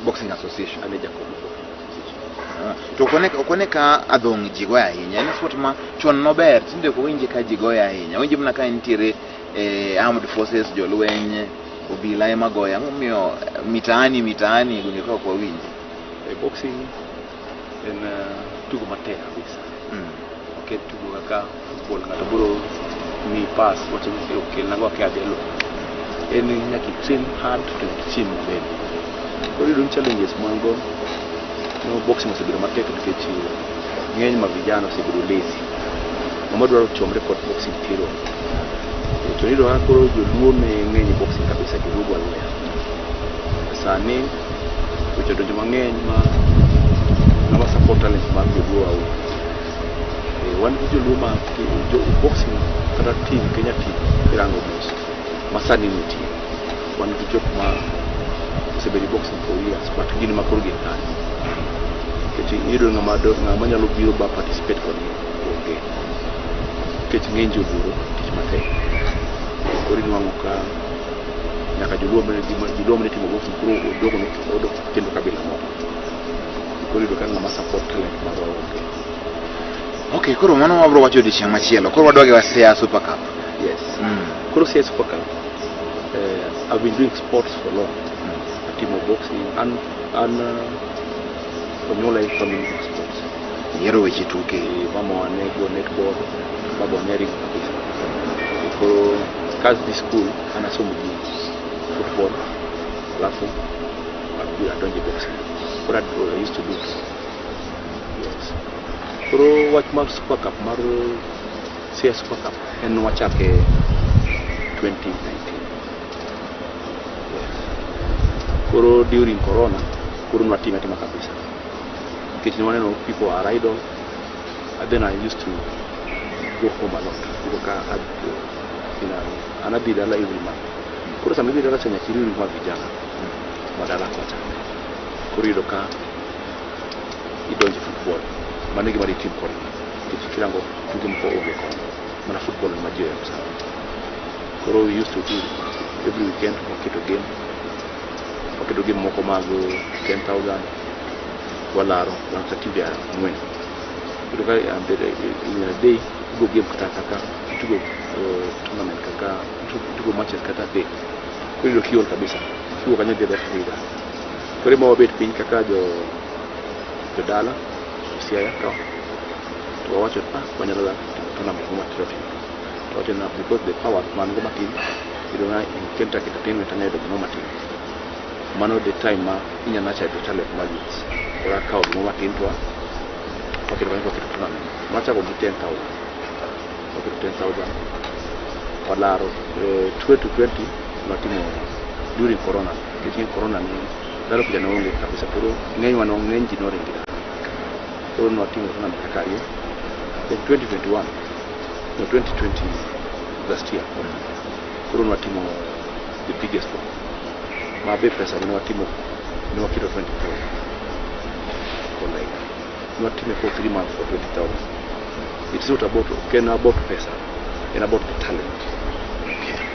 Boxing Association. An e jakom mar Boxing Association. Ah, to ok one ka adhong' ji goyo ahinya. En sport ma chon nober, tinde ok winji ka ji goyo ahinya. Winji mana ka nitiere armed forces, jolweny, obila ema goyo. Ang'o momiyo mitaani mitaani gwenge ka ok wawinji? Boxing en tugo matek kabisa. Ok en tugo kaka football, ng'ato biro miyi pass wacho ni okelnago akia adhi alo. En nyaka i train hard to nyaka ichiem maber. Koro iyudo ni challenges ma wan go no, boxing osebedo matek nikech ng'eny ma vijana osebedo lazy. Ng'ama dwaro chomre kod boxing tero. To iyudo ka koro joluo ne ng'eny e boxing kabisa, joluo go alweya. Sani weche odonjo mang'eny ma ng'ama support talent mar joluo aonge. Wan gi joluo ma jo boxing kata team Kenya, team kirango mos ma sani nitie. Wan gi jok ma osebedo e boxing for years, but gin ma koro gin kanyo. Nikech iyudo ng'ama nyalo biro ba participate kodgi onge. Nikech ng'eny ji oluoro tich matek. Koro inwang'o ka nyaka joluo mane timo boxing koro odogo odok kendo kabila moko. Koro iyudo ka ng'ama support talent marwa onge. Ok, koro mano wabiro wacho odiochieng' machielo. Koro wadog e Siaya Super Cup. Yes. Koro Siaya Super Cup, I've been doing sports for long. Atimo boxing, an onyuola e family mar sports. Ihero weche tuke. Mama ne go netball, baba ne ringo kabisa. Koro kadhi school, an asomo gi football, alafu abiro adonjo e boxing. Koro I used to do it. Yes. Koro wach mar Super Cup, mar Siaya Super Cup, en wachake 2019. Yes. Koro during corona, koro nwatime atima kabisa. Nikech ne waneno people are idle. And then I used to go home a lot. Yudo ka an adhi dala every month. Koro sama idhi dala cha, nyaka iriwri ma vijana ma dala kocha. Koro iyudo ka idonjo e football. Mano e gima ditim kodgi. Nikech kirango tuke moko onge kono. Mana football ema ji ohero sana. Koro we used to do every weekend, waketo game. Waketo game moko mag 10,000 walaro wan kata timbe ang'wen. Iyudo ka in a day itugo game kata kaka itugo tournament, kaka itugo matches kata adek. Koro iyudo kiol kabisa. Kiwuok kanyo idhi rest dhi dala. Koro ema wabet piny kaka jo jodala Siaya ka to wawacho, ah, wanyalo timo tournament mo matindo tindo. To wacho na because the power man go matin, iyudo na in Kentucky Entertainment anya yudo gimoro matin. Mano the time ma inya nurture the talent mar youths. Koro akawo gimoro matin to waketo kanyo to waketo tournament. Wachako gi 10,000. Waketo 10,000. Walaro 2020 nwatimo during corona. Nikech ing'e corona ni ndalo kucha ne onge kabisa. Koro ng'enywa no ng'eny ji noringo dala. Koro nwatimo tournament kaka ariyo. Then 2021, no, 2020, last year. Koro nwatimo the biggest one. Ma be pesa mane watimo ne waketo 20,000. For like nwatime for 3 months for 20,000. It's not about, ok en about pesa, en about the talent.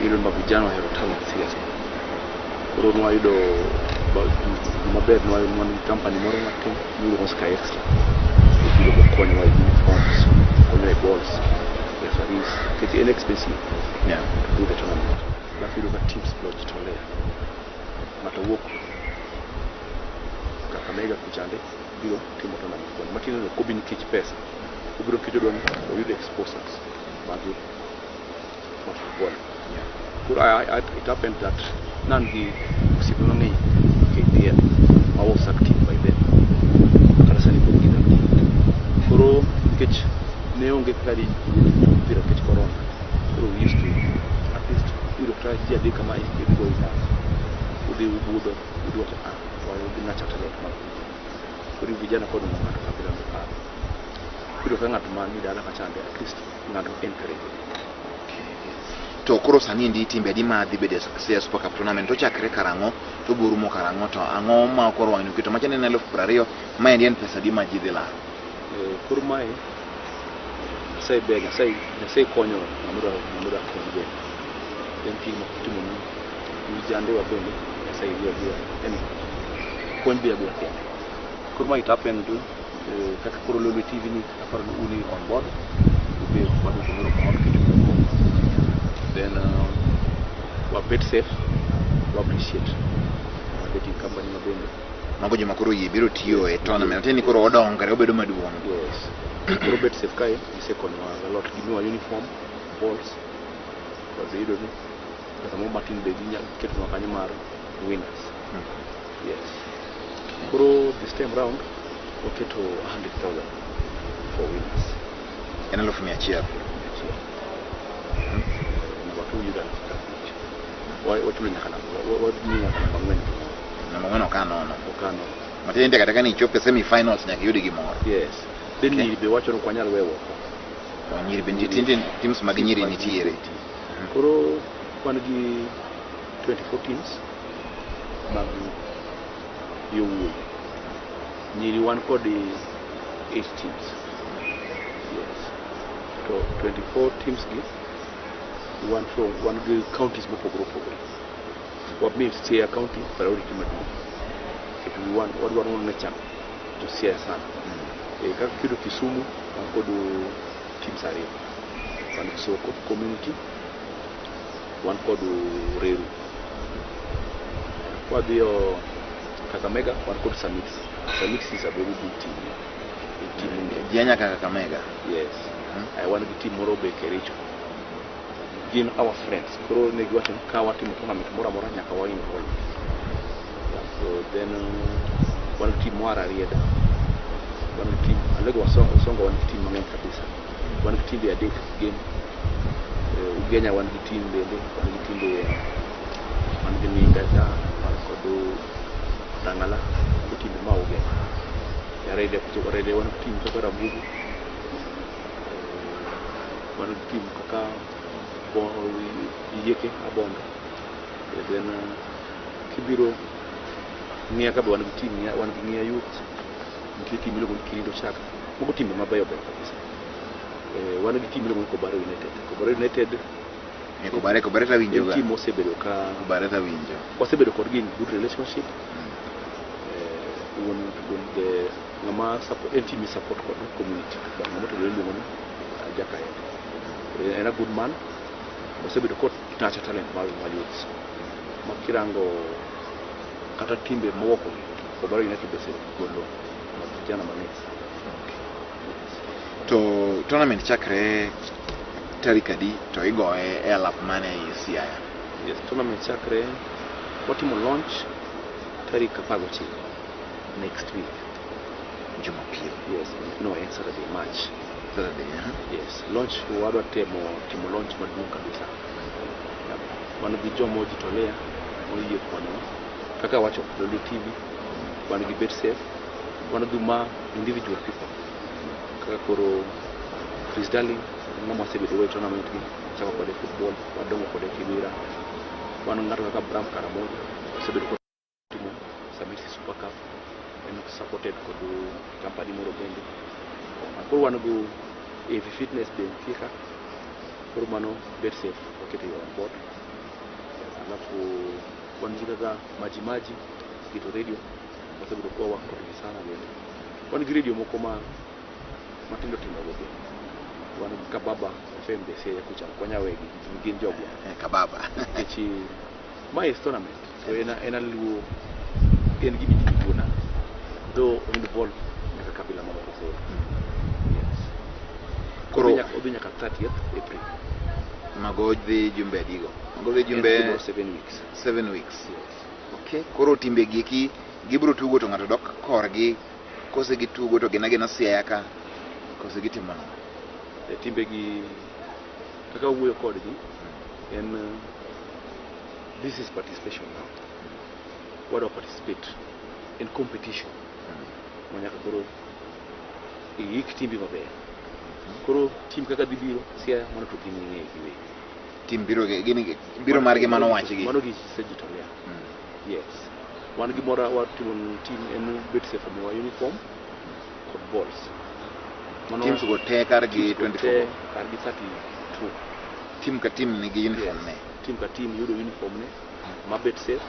Iyudo ma vijana ohero talent seriously. Koro nwayudo maber, nwan gi company moro matin miluongo Sky Extra. Obiro bokonyowa e uniforms, okonyowa e balls, referees, nikech en expensive to do the tournament. Alafu iyudo ka teams be ojitolea. Ng'ato wuok Kakamega kuchande biro timo tournament koni. Matiende ni ok obi nikech pesa. Obiro nikech odwa ni oyud exposures mag football. Koro it happened that nan gi osiepe mang'eny KPL ma was active by then. Kata sani pod gin active. Koro nikech ne onge kaka di mpira nikech corona. Koro we used to at least yudo kata ji adek kama idhi go dala. Udhi ubudho, udhi wacho, ah, wadhi nurture talent mag vijana. Koro vijana kod ng'ato kabila no paro. Iyudo ka ng'at ma ni dala kachande, at least ng'ato encourage. To koro sani endi timbe adi ma dhi bedo e Siaya Super Cup tournament? To chakre karang'o to biro rumo karang'o? To ang'o ma koro wang'ni oketo macha ne en 20,000, maendi en pesa adi ma ji dhi laro? Koro mae Nyasaye ber, Nyasaye konyo ng'ama dwa konyo bende. En tich motimo ni vijandewa bende Nyasaye dhi adhiya. Yani Kony be agoya kende. Koro ma it happened kaka koro Lolwe TV ni aparo ni uni on board. Ube waduoko erokamano nikech uduoko. Then wabet safe, wa appreciate our betting company ma bende. Mago joma koro oyie biro tiyo e tournament. Matiende ni koro odongore obedo maduong'. Yes. Koro bet safe kae gisekonyowa a lot. Gimiwa uniform, balls, kod iyudo ni pesa moro matin be ginya ketonwa kanyo mar winners. Yes. Koro this time round waketo 100,000 for winners. En 100,000. Achiel. Number 2 yudo 50,000. Wachulo nyaka namba wadhi nyaka namba 4. Namba 4 ok anono. Ok anono. Matiende ni kata ka nichopo e semi finals nyaka iyud gimoro. Yes. Then Okay. nyiri be wacho ni ok wanyal weyo oko. To nyiri be nitie teams mag nyiri nitiere. Koro wan gi 24 teams mag yowuoyi. Nyiri wan kod 8 teams. Yes. To 24 teams gi wan from wan gi counties mopogore opogore. Wamiyo Siaya County priority maduong'. Nikech wan wadwaro ni chak jo Siaya sana. Kaka kiyudo Kisumu wan kod teams ariyo. Wan gi Soko community, wan kod Reru. Kwadhiyo Kakamega wan kod Samix. Samix is a very big team. En team mong'ere. Ji a nyaka Kakamega. Yes. Wan gi team moro be Kericho. Gin our friends. Koro ne giwacho ni ka watimo tournament moro amora nyaka wa involve. Yeah, so then wan gi team moa Rarieda. Wan gi team Alego Wasongo wan gi team mang'eny kabisa. Wan gi timbe adek game. Ugenya wan gi team bende, wan gi timbe wan gi Ninga cha, wan kod Dangala, mago timbe ma Ugenya. Rarieda kucho Rarieda wan gi team kaka Rambugu. Wan gi team kaka Yieke Abondo. Then kibiro Ng'iya ka be wan gi team, wan gi Ng'iya Youth. Nitie team miluongo ni Kirindo Chaka. Mago timbe mabeyo beyo kabisa. Wan gi team miluongo ni Kobare United. Kobare United E Kobare Kobare tawinjo en ga. team mosebedo ka Kobare tawinjo. wasebedo kodgi in good relationship. Wuon wuon the ng'ama support en team support kod community. Ng'ama otelo iluongo ni Jakaende. En a good man. Osebedo kod nurture talent mar youths. Ma kirango kata timbe mowuok Kobare United osegolo vijana mang'eny sana. To tournament chakre tarik adi to igoye e alap mane ei Siaya? Yes, tournament chakre watimo launch tarik 19 next week. Jumapil. Yes, no, en Saturday, March. Saturday. Yes, launch wadwa temo timo launch maduong' kabisa. Yeah. Wan gi joma ojitolea moyie konyowa. Kaka wacho Lolwe TV, wan gi BetSafe, wan gi ma individual people. Kaka koro Chris Darling, ng'ama wasebedo e tournament gi, wachako kode football, wadongo kode Kibera. Wan ng'ato kaka Bram Karamoja, osebedo kotimo Samisi Super Cup, en supported kod company moro bende. Koro wan go AV Fitness be nitie ka. Koro mano BetSafe waketo on board. Alafu wan gi kaka Maji Maji, Gito Radio, wasebedo kwa work kodgi sana bende. Wan gi radio moko ma matindo tindo go bende. Wan gi Kababa FM be Siaya kucha, ok wanyal wegi, gin jogwa. Kababa. Nikech ma is tournament, to en a luo, en gima ji luo na. Though involve nyaka kabila mamoko koro. Yes. Koro Odhi nyaka 30th April. Mago dhi jumbe adigo? Mago dhi En jumbe gimoro 7 weeks. 7 weeks. Yes. Okay. Koro timbe gi eki gibiro tugo to ng'ato dok korgi kose gitugo to gin agina Siaya ka kose gitimo nang'o? E timbe gi kaka wuoyo kodgi en this is participation now. Wadwa participate in competition. Ma nyaka koro iik timbi maber. Koro team kaka dhi biro Siaya mano to gin ging'eyo giwegi. Team biro gin biro margi mano wachgi. Mano gisejitolea. Yes. Wan gimoro watimo team en BetSafe omiwa uniform kod balls. Mano Teams go te kargi teams go 24. te kargi 32. Team ka team nigi uniform Yes. ne. Team ka team yudo uniform ne ma BetSafe.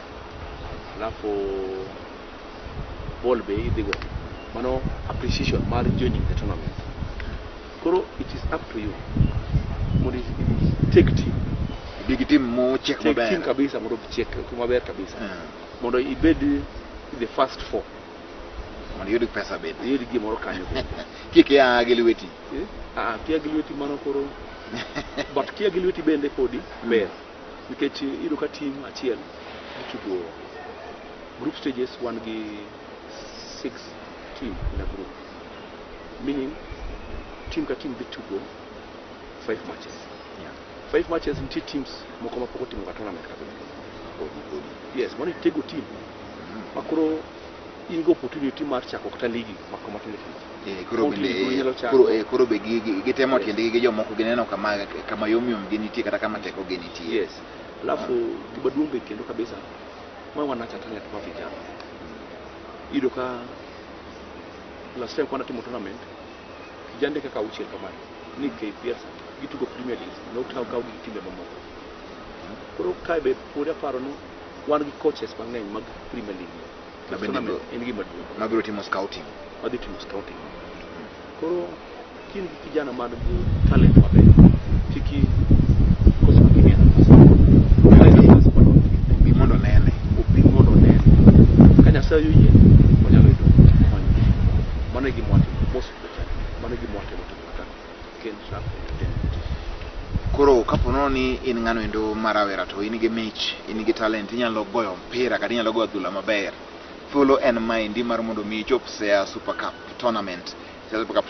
Alafu Ball be idhi go. Mano appreciation mar joining the tournament. Koro it is up to you mondo take team. Big team mochiek Take maber. team kabisa mondo ochiek maber kabisa. Mondo ibed the first four. Mondo iyud pesa bende. Iyud gimoro kanyo bende. Kik ia gi lweti. Eh? Ah, kia gi lweti mano koro. But kia gi lweti bende podi ber. Nikech iyudo ka team achiel dhi tugo group stages, wan gi 6 team in a group. Meaning team ka team dhi tugo 5 matches. 5 matches, nitie teams moko ma pok otimo ga tournament kabisa. Podi. Yes, mano itego team. Ma koro in gi opportunity mar chako kata ligi mako matindo tindo. Koro County bende league koro inyalo chako. Koro koro be gitemo tiendgi gi jomoko gineno kama yomyom gi nitie kata kama teko gi nitie. Yes. Alafu gima duong' be kendo kabisa ma wanacha talent mar vijana. Iyudo ka last time kwana timo tournament, kijande kaka auchiel kamae ni KPL gitugo Premier League, ne okaw kaw gi timbe mamoko. Koro kae be pod aparo ni wan gi coaches mang'eny mag Premier League. Ma bende Tournament en gima duong'. Mabiro timo scouting. Wadhi timo scouting. Koro kin gi kijana man gi talent maber, kik koso kimiye nafas. Miye nafas mondo Obi mondo nene. Obi mondo onene. Ka Nyasaye oyie, onyalo yudo kony. Mano e gima watimo most of the time. Mano e gima watimo timo kaka Ken Sharp Entertainment. Koro kapo nono ni in ng'ano endo ma rawera to in gi mich, in gi talent, inyalo goyo mpira kata inyalo goyo adhula maber. Thuolo en maendi mar mondo mi ichop Siaya Super Cup Tournament. Siaya Super Cup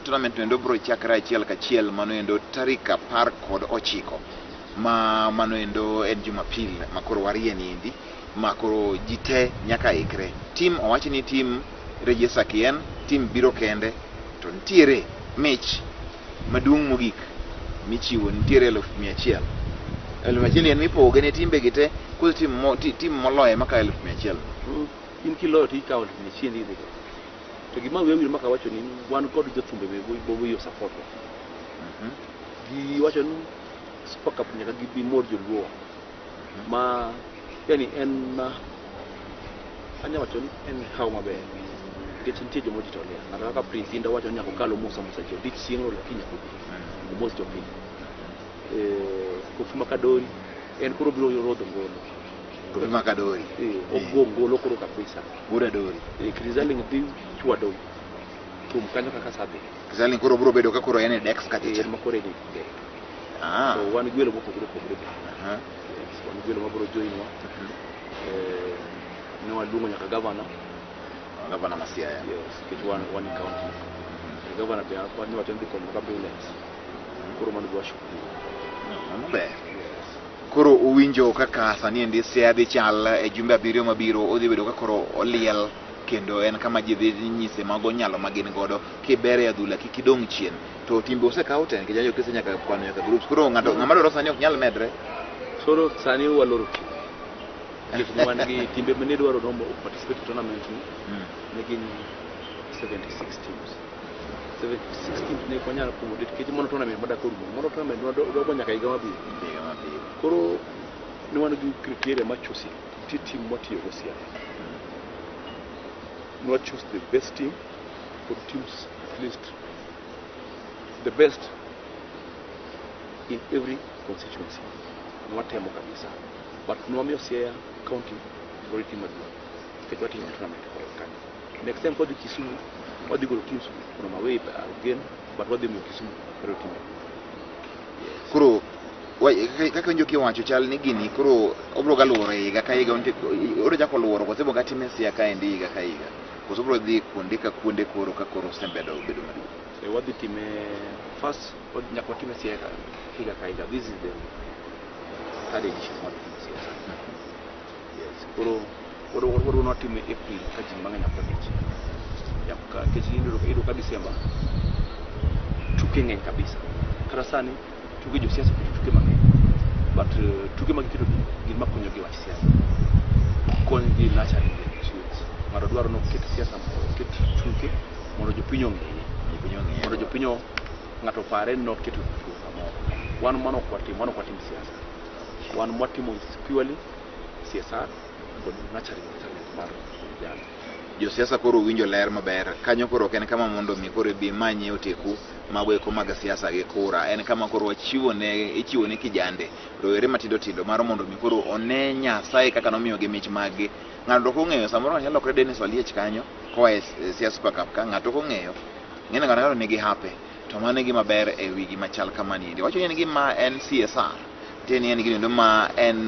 Tournament endo biro chakre achiel kachiel mano endo tarik 19 ma mano endo en Jumapil ma koro warie ni endi ma koro ji te nyaka ikre. Team owach ni team register kien, team biro kende to nitiere mich maduong' mogik michiwo nitiere 100,000. 100,000 en mipoge ne timbe gi te, koso team moloye makawo 100,000. In kiloyo to ikawo 100,000 idhi go. To gima wiya owil maka wacho ni wan kod jothumbe be boyo support wa. Giwacho ni Super Cup nyaka gibi mor joluo. Ma yani en anya wacho ni en hawo maber. Nikech nitie joma ojitolea. Ng'ato kaka Prince Inda wacho ni nyaka okal omos amosa ji odich chieng'no lakini nyaka obi. Omos jopiny. Kofi Makadori en koro biro rodho ngolo. Kofi Makadori. Ogo ngolo koro kabisa. Wuod Adori. Krizaling dhi chwado thum kanyo kaka sadhi. Krizaling koro biro bedo ka koro en e desk kacha cha. En ma koro en e desk. So wan gi welo mopogore opogore be. Yes, wan gi welo mabiro join wa. Ne waluongo nyaka gavana. Gavana ma Siaya. Yes, nikech wan e county. Gavana be wan wacho ni dhi konyowa gi ambulance. Koro mano be washukuru. Mano ber. Yes. Koro uwinjo kaka sani endi Siaya dhi chal e jumbe 7 mabiro, odhi bedo ka koro oliel kendo en kama ji dhi nyise mago nyalo ma gin godo. Kiber e adhula kik idong' chien. To timbe osekaw te nikech anjo kise nyaka kwano nyaka groups. Koro ng'ama dwaro sani ok nyal medre. Koro sani waloro timbe. Nikech wan gi timbe mane dwaro romo participate e tournament ni, ne gin 76 teams. 76 teams ne ok wanyal accommodate nikech mano tournament madak orumo. Mano tournament wadwa nyaka higa mabiro. Higa mabiro. Koro ne wan gi criteria mar choosing. Nitie team mwatiyogo Siaya. Ne wa choose the best team for teams at least the best in every constituency. Ne watemo kabisa. But ne wamiyo Siaya County priority maduong'. Nikech watimo tournament koro kanyo. Next time kwadhi Kisumu, wadhi golo teams from away again, but wadhi miyo Kisumu priority maduong'. Yes. Koro kaka winjo kiwacho chal ni gini koro obiro ga luoro higa ka higa, obiro chako luoro koso ibiro ga time Siaya kaendi higa ka higa, koso obiro dhi kuonde ka kuonde koro ka koro osebedo bedo maduong'. Wadhi time first, nyaka watime Siaya higa ka higa. This is the third edition mar timo Siaya. Yes. Koro wadwa watime April ka ji mang'eny ok odich. Nikech iyudo ka December tuke ng'eny kabisa. Kata sani tuke josiasa oketo tuke mang'eny. But tuke ma giketo gi gin makonyo gi wach siasa. Kony gi nurturing the youths. Ng'ato dwaro ni oket siasa, oket tuke mondo jopiny ong'eye. Jopiny ong'eye. Mondo jopiny ng'ato opare ni noketo tugo kamoro. Wan mano ok watim, mano ok watim siasa. Wan mwatimo is purely CSR kod nurturing talent mar vijana. Josiasa koro winjo ler maber. Kanyo koro ok en kama mondo mi koro ibi manyie oteku mago eko mag siasa gi kura. En kama koro wachiwo ne ichiwo ne kijande rowere matindo tindo mar mondo mi koro one Nyasaye kaka nomiyogi mich maggi. Ng'ato ok ong'eyo samoro ng'ato nyalo lokore Dennis Oliech kanyo koa e Siaya Super Cup ka ng'ato ok ong'eyo. Ng'eni ng'ato ng'ato nigi hape. To mano e gima ber e wi gima chal kamani endi. Wacho ni en gima en CSR. Tiende ni en gino ma en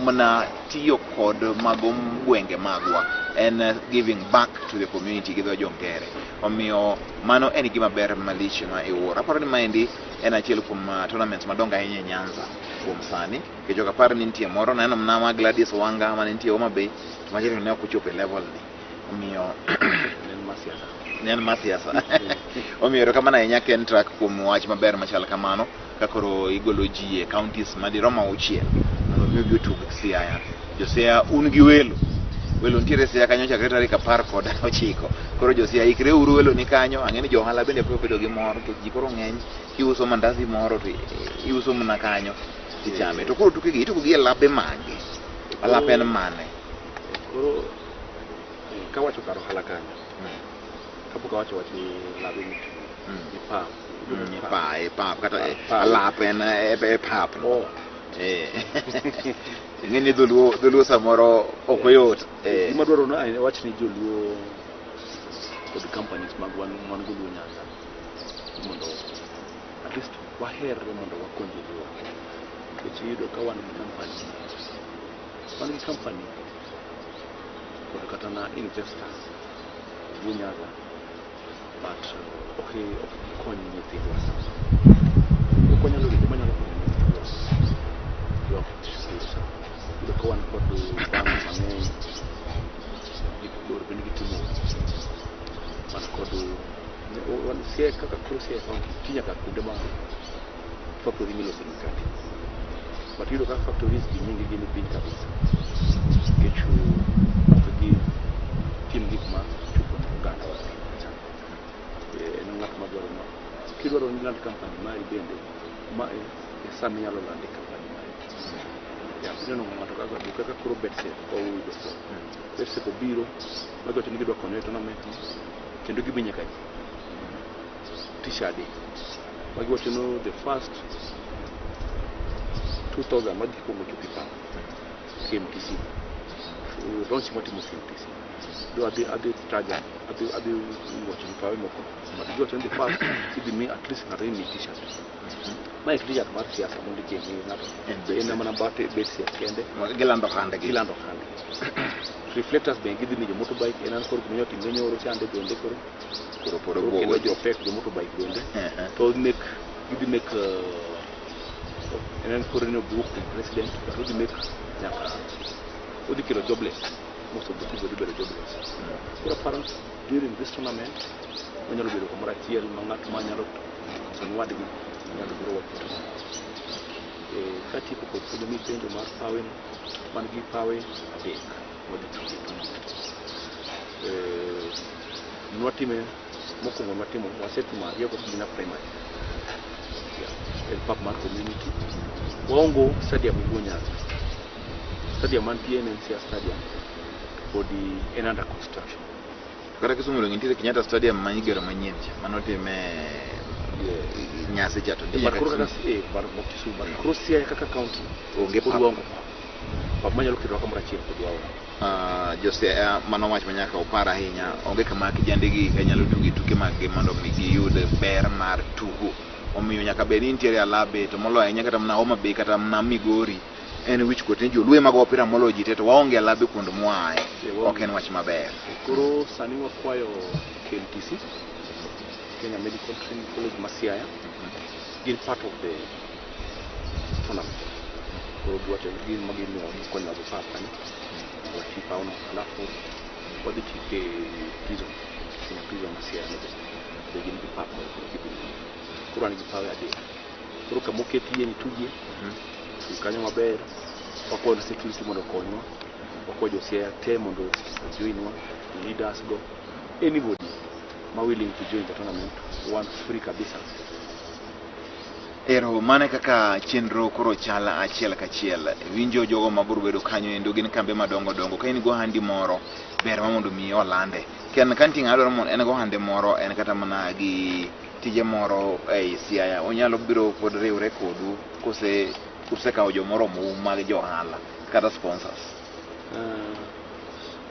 mana tiyo kod mago gwenge magwa. En giving back to the community gi dho jo ngere. Omiyo mano en gima ber malich ma iwuoro. Aparo ni maendi en achiel kuom tournaments madongo ahinya e Nyanza kuom sani. Nikech ok apar ni nitie moro naneno mana ma Gladys Wanga mane nitie Homa Bay to machielo ne ok ochopo e level ni. Omiyo En mar siasa. ne en mar siasa. Omiyo erokamano ahinya Kentrack kuom wach maber machal kamano ka koro igolo ji e counties madirom auchiel mondo mi obi otug Siaya. Jo Siaya un gi welo. Welo nitiere Siaya kanyo chakre tarik 19. Koro jo Siaya ikre uru welo ni kanyo. Ang'e ni jo ohala bende biro bedo gi mor nikech ji koro ng'eny. Kiuso mandazi moro to iuso mana kanyo tichame. To koro tuke gi itugo gi e labe mage? Alap en mane? Koro kawacho kar ohala kanyo, kapok awacho wach labe mitugo, e pap. E pa, e pap kata alap en e pap no. Oh. Ing'e ni dholuo samoro ok oyot. Gima dwaro ni awach ni joluo kod companies mag wan wan go Luo Nyanza mondo at least waherre mondo wakony joluo. Nikech iyudo ka wan gi company, wan gi company kod kata na investors Luo Nyanza but ok ok gikony nyithindwa sama. Ok wanyalo yudo joma nyalo konyo nyithindwa ywak pesa. Iyudo ka wan kod bank mang'eny gik bed ni gitimo wan kod wan Siaya kaka koro Siaya County nitie nyaka kuonde ma factory milose mikate. But iyudo ka factories gi nying gi ni piny kabisa. Nikech ok gitim gik ma chopo ne oganda wa piny kacha. En ng'at madwaro ma kidwaro ni iland company mari bende ma e sa minyalo lande company mari. Ya, ineno ng'ato kaka kaka koro Betsafe wawuoyo go. Betsafe obiro ma giwacho ni gidwa konyowa e tournament ni kendo gibi nyaka ji tich adek. Ma giwacho ni the first 2000 madhi kuongo chopo e pap KMTC. Launch mwatimo KMTC. Do adhi adhi taja adhi adhi wacho ni pawe moko. But giwacho ni the first idhi mi at least ng'ato imi t-shirt. Ma en t-shirt mar siasa mondiki ni ng'ato. En En mana bate Betsafe kende. Gilando handgi. Gilando handgi. Reflectors bende gidhi miyo jo motorbike en an koro gima otimre nyoro chande bende koro Koro pod koro obwogo kendo ji. jopek jo motorbike bende to make gidhi make en en koro ni obi wuok kuom president but odhi make nyaka odhi kelo jobless most of the people dhi bedo jobless. Koro aparo during this tournament wanyalo bedo kamoro achiel ma ng'at ma nyalo koso ni wadgi nyalo biro wacho tournament. Katieko kod penjo mipenjo mar pawe no, wan gi pawe adek wadhi tugo e tournament. Nwatime mokwongo nwatimo wasetimo ariyo go gina primary. Yeah, en pap mar community. Waongo stadium e Luo Nyanza. Stadium mantie en NCR Stadium podi en under construction. Kata Kisumu dong nitiere Kenyatta Stadium ma igero manyien cha manotime nyasi cha to nitie But nyaka koro kaka Kisumu. but ok Kisumu but koro Siaya kaka county Onge pod pap. waongo pap. Pap manyalo ketowa kamoro achiel pod waonge. Jo Siaya mano wach ma nyaka upar ahinya. Onge kama kijande gi ka nyalo tugo tuke mag gi mondo mi giyud ber mar tugo. Omiyo nyaka bed ni nitiere alabe to moloyo ahinya kata mana Homa Bay kata mana Migori en wich kuot ni joluo ema go opira moloyo ji te to waonge alabe kuond mwaaye. Ok en wach maber. Koro sani wakwayo KMTC, Kenya Medical Training College ma Siaya, gin part of the tournament. Koro giwacho gin ma gimiyo gikonyowa gi pap kanyo mondo wati pawno alafu wadhi tik e prison, Kenya prison ma Siaya no be gin gi pap moro koro gidhi miyowa. Koro wan gi pawe adek. Koro kama oketie ni tugie, tug kanyo maber, wakwayo security mondo okonywa, wakwayo jo Siaya te mondo ojoinwa, leaders go, anybody ma willing to join the tournament, wan free kabisa. Ero mano e kaka chenro koro chal achiel kachiel. Winjo jogo ma biro bedo kanyo endo gin kambe madongo dongo. Ka in gohandi moro, ber ma mondo mi olande. Ken ka nitie ng'ama dwaro mondo en gohande moro, en kata mana gi tije moro ei Siaya, onyalo biro pod riwre kodu kose usekawo jomoromou mag jo ohala kata sponsors.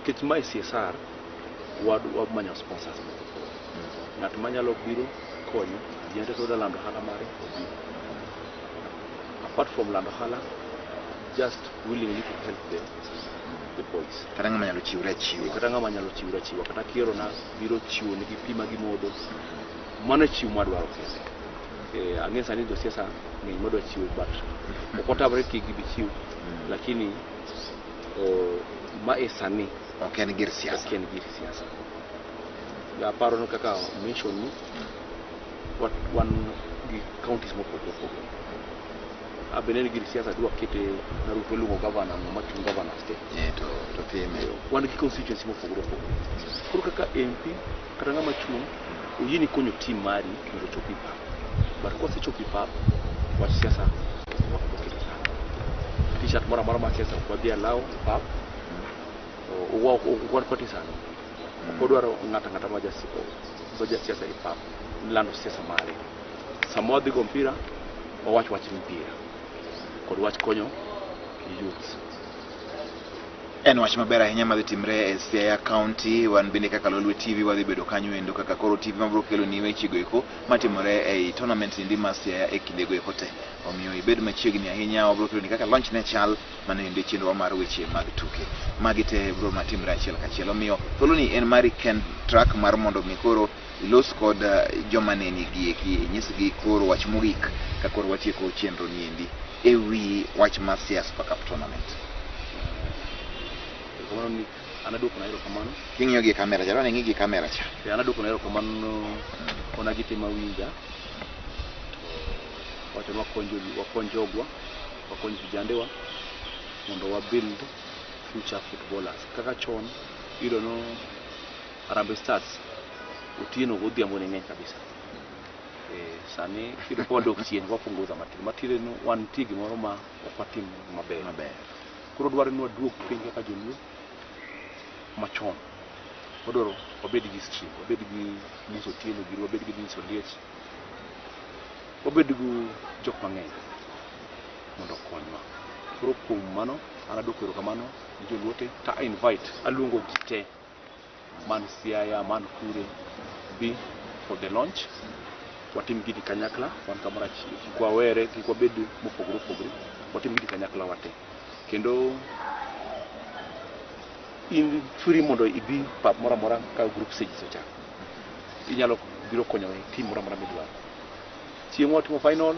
Nikech mae CSR, wamanyo sponsors moko. Ng'at manyalo biro konyo, jiende to lando ohala mare, obi. Apart from lando ohala, just willingly to help the boys. Kata ng'ama nyalo chiwre achiwa. Kata ng'ama nyalo chiwre achiwa, kata kiero na biro chiwo nigi pi ma gimodho. Mano e chiwo mwadwaro kende. Ang'e sani josiasa ng'eny madwa chiwo but ok watamre kik gibi chiw. Lakini ma e sani Ok en gir siasa. Ok en gir siasa. Aparo ni kaka mention ni wan gi counties mopogore opogore. Abende ni gir siasa dwa kete Naruto iluongo governor ng'ama chung' governors te. To time. Wan gi constituency mopogore opogore. Koro kaka MP kata ng'ama chung' oyieni konyo team mari mondo ochop e pap. But kosechopo e pap, wach siasa ok waketo kando. T-shirt moro amora mar siasa ok wadhi allow e pap. Ok wan partisan. Ok wadwaro ng'ato ang'ata ma jasiasa e pap lando siasa mare. Sama wadhi go mpira, wawach wach mpira kod wach konyo youths. En wach maber ahinya madhi timre e Siaya County. Wan bende kaka Lolwe TV wadhi bedo kanyo endo kaka koro TV mabiro kelo ni weche go eko matimore ei tournament endi mar Siaya e kinde go eko te. Omiyo ibed machiegni ahinya, wabiro kelo ni kaka launch ne chal mano endo e chenro mar weche mag tuke. Magi te biro matimre achiel kachiel. Omiyo thuolo ni en mari Ken Track mar mondo mi koro ilos kod joma neni gi eki, inyisgi koro wach mogik ka koro watieko chenro ni endi e wi wach mar Siaya Super Cup tournament. Erokamano Nick, an aduoko na erokamano. King'iyo gi kamera cha, dwani ing'i gi kamera cha. An aduoko na erokamano kona gi te mawinja. To wacho ni wakony jogwa, wakony vijandewa mondo wa build future footballers. Kaka chon iyudo no Harambee Stars otieno godhiambo ne ng'eny kabisa. Sani iyudo ka wadok chien, wapunguza matin. Matiende ni wan nitie gimoro ma ok watim maber. Maber. Koro dwaro ni waduog piny kaka joluo machon. Wadwaro wabed gi stream, wabed gi Musa Otieno giri, wabed gi Dennis Oliech, wabed gi jok mang'eny mondo okonywa. Koro kuom mano, an aduoko erokamano ne joluo te, ta invite, aluongo ji te man Siaya, man Kure, bi for the launch. Watim gini kanyakla, wan kamoro achiel, kik wawere, kik wabed mopogore opogore, watim gini kanyakla wate. Kendo in free mondo ibi pap moro amora ka group stages ochako. Inyalo biro konyo e team moro amora midwaro. Chieng' watimo final,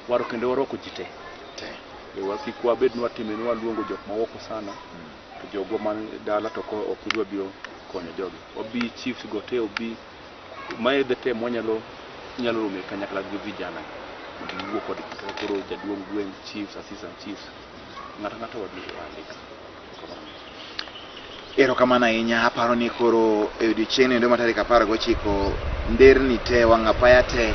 waro kendo warwako ji te. Te. Kik wabed ni watime ni waluongo jok maoko sana, to jogwa man dala to ok gidwa biro konyo jogi. Obi chiefs go te obi, mae the time wanyalo nyalo romo e kanyakla gi vijana mondo giwuo kodgi kaka koro jaduong' gweng', chiefs, assistant chiefs, ng'ato ang'ata wadhi andika. Erokamano ahinya, aparo ni koro e odiochieng' endo ma tarik 19 nderni te, wang' apaya te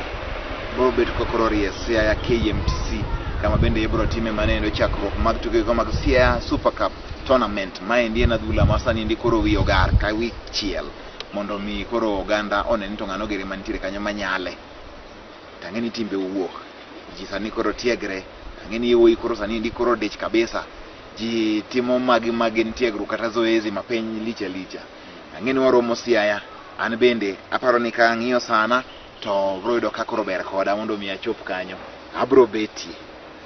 biro bet ka koro orie Siaya KMTC kama bende ibiro time manendo chakruok mag tuke mag Siaya Super Cup tournament. Maendi en adhula ma sani endi koro wi ogar ka wi chiel mondo mi koro oganda one ni to ng'ano giri mantiere kanyo manyale. To ang'e ni timbe owuok, ji sani koro tiegre, ang'e ni yawuoyi koro sani endi koro dich kabisa. Ji timo magi magin tiegruok kata zoezi ma piny lich alicha. Ang'e ni waromo Siaya, an bende aparo ni ka ang'iyo sana to biro yudo ka koro ber koda mondo mi achop kanyo. Abro betie.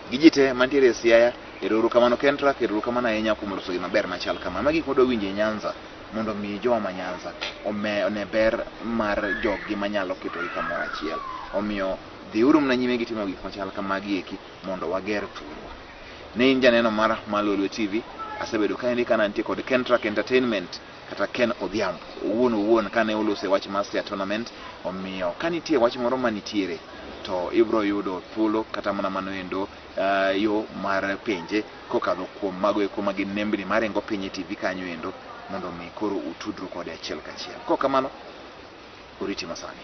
Gi ji te mantiere e Siaya, erouru kamano Kentrack, erouru kamano ahinya kuom loso gima ber machal kama. Magi gik mwadwa winjo e Nyanza mondo mi jowa ma Nyanza one ber mar joggi manyalo ketogi kamoro achiel. Omiyo dhiuru mana nyime gi timo gik machal kamagi eki mondo wager thurwa. Ne in janeno mar Malolwe TV, asebedo kaendi ka nantie kod Kentrack Entertainment kata Ken Odhiambo owuon owuon kane oloso e wach mar Siaya tournament. Omiyo ka nitie wach moro manitiere to ibiro yudo thuolo kata mana mano endo yo mar penje kokadho kuom mago eko ma gin nembni maringo piny e TV kanyo endo mondo mi koro utudru kode achiel kachiel. Kok kamano, oriti masani.